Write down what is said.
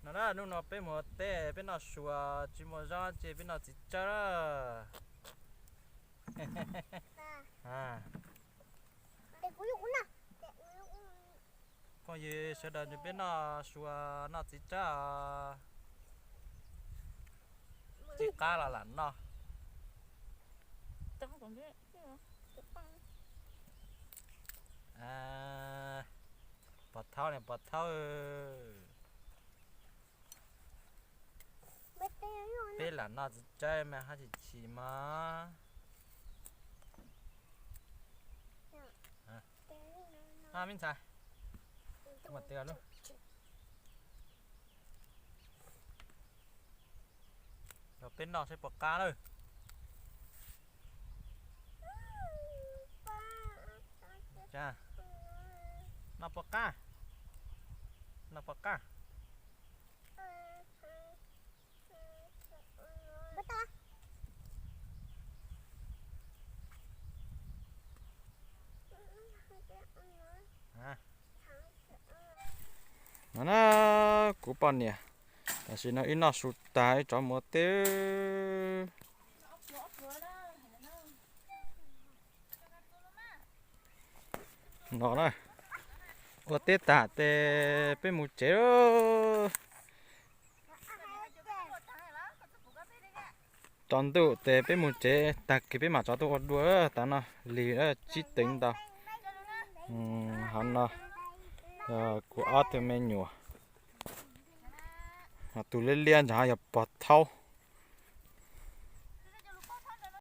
No na, hnub no peb mus ua teb, peb noj sua, tsis muaj zaub ces peb noj txiv tsawb na. Phooj ywg sawv daws, ntsib peb noj sua noj txiv tsawb os. Tsis qab los lam noj. Pov thaub ne, pov thaub. Peb lam noj txiv tsawb mas haj chim chim mog. Me ntxhais, los peb noj saib puas qab lawm. Noj puas qab? Noj puas qab? No na, kuv poj niam, tam sim no wb noj su tag wb rov mus ua teb. No na, ua teb tag ces peb mus tsev. Tsaus ntuj ces peb mus tsev, tag kis peb mam rov tuaj ua dua. Tav no lig tsib teev ntau. Hov no kuv ob tug me nyuam, tus liab liab ntawd yog pog thaub.